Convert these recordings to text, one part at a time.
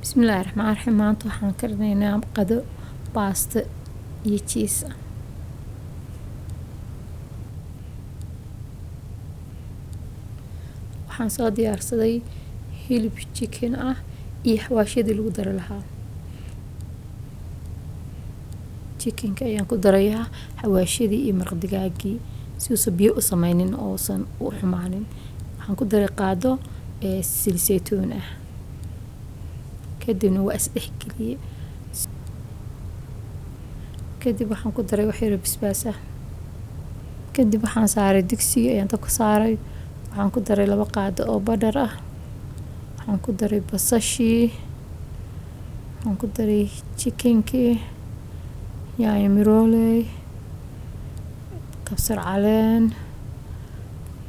Bismillaahi Raxmaani Raxiim. Maanta waxaan karinaynaa qado baasto iyo cheese ah. Waxaan soo diyaarsaday hilib chicken ah iyo xawaashyadii lagu dari lahaa. Chickenka ayaan ku darayaa xawaashyadii iyo maraq digaagii si uusan biyo u sameynin oo uusan u xumaanin. Waxaan ku daray qaado ee saliid saytuun ah. Kadibna waa is dhexgeliyey. Kadib waxaan ku daray wax yar oo basbaas ah. Kadib waxaan saaray digsiga ayaan dabka saaray. Waxaan ku daray 2 qaado oo butter ah. Waxaan ku daray basashii. Waxaan ku daray chickenkii, yaanyo mirooley, kabsar caleen,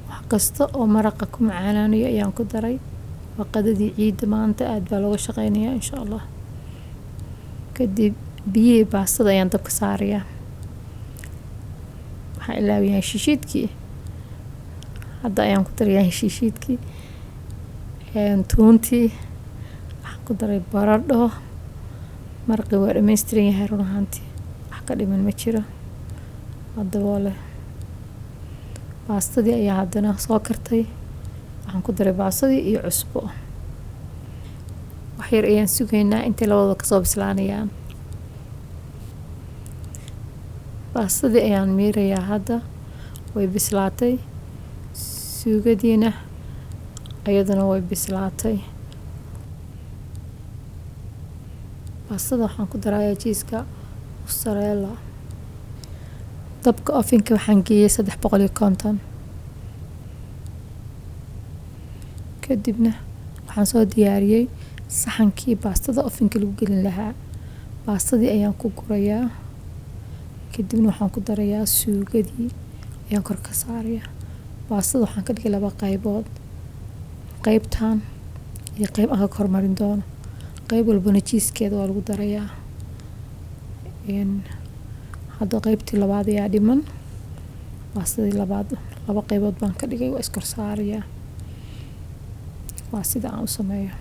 wax kasta oo maraqa ku macaanaanayo ayaan ku daray. Waa qadadii ciida maanta, aad baa looga shaqeynayaa insha Allah. Kadib biyihii baastada ayaan dabka saarayaa. Waxaan ilaawiyaa shishiidkii. Hadda ayaan ku darayaa shishiidkii, tuuntii, waxaan ku daray baradho. Maraqii waa dhammaystiran yahay run ahaantii, wax ka dhiman ma jiro. Waa daboole. Baastadii ayaa haddana soo kartay. Waxaan ku daray baastadii iyo cusbo. Wax yar ayaan sugaynaa intay labadooda kasoo bislaanayaan. Baastadii ayaan miirayaa hadda, way bislaatay. Suugadiina ayaduna way bislaatay. Baastada waxaan ku darayaa cheeseka mozzarella. Dabka ovenka waxaan geeyay 350. Kadibna waxaan soo diyaariyay saxankii baastada ovenka lagu gelin lahaa. Baastadii ayaan ku gurayaa. Kadibna waxaan ku darayaa suugadii ayaan kor ka saarayaa. Baastada waxaan ka dhigay 2 qaybood. Qaybtan iyo qayb aan ka kormarin doono. Qayb walbana cheesekeeda waa lagu darayaa. Hadda qaybtii labaad ayaa dhiman. Baastadii labaad 2 qaybood baan ka dhigay, waa iskor saarayaa. Waa sida aan u sameeyo.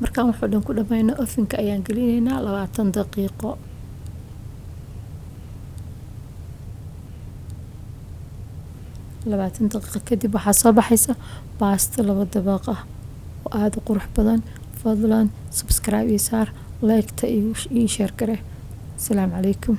Markaan wax oo dhan ku dhammayno, ovenka ayaan gelinaynaa 20 daqiiqo. 20 daqiiqo kadib waxaa soo baxaysa baasto 2 dabaq ah oo aad u qurux badan. Fadlan subscribe iyo saar, like-ta iyo share gare. Asalaamu calaykum.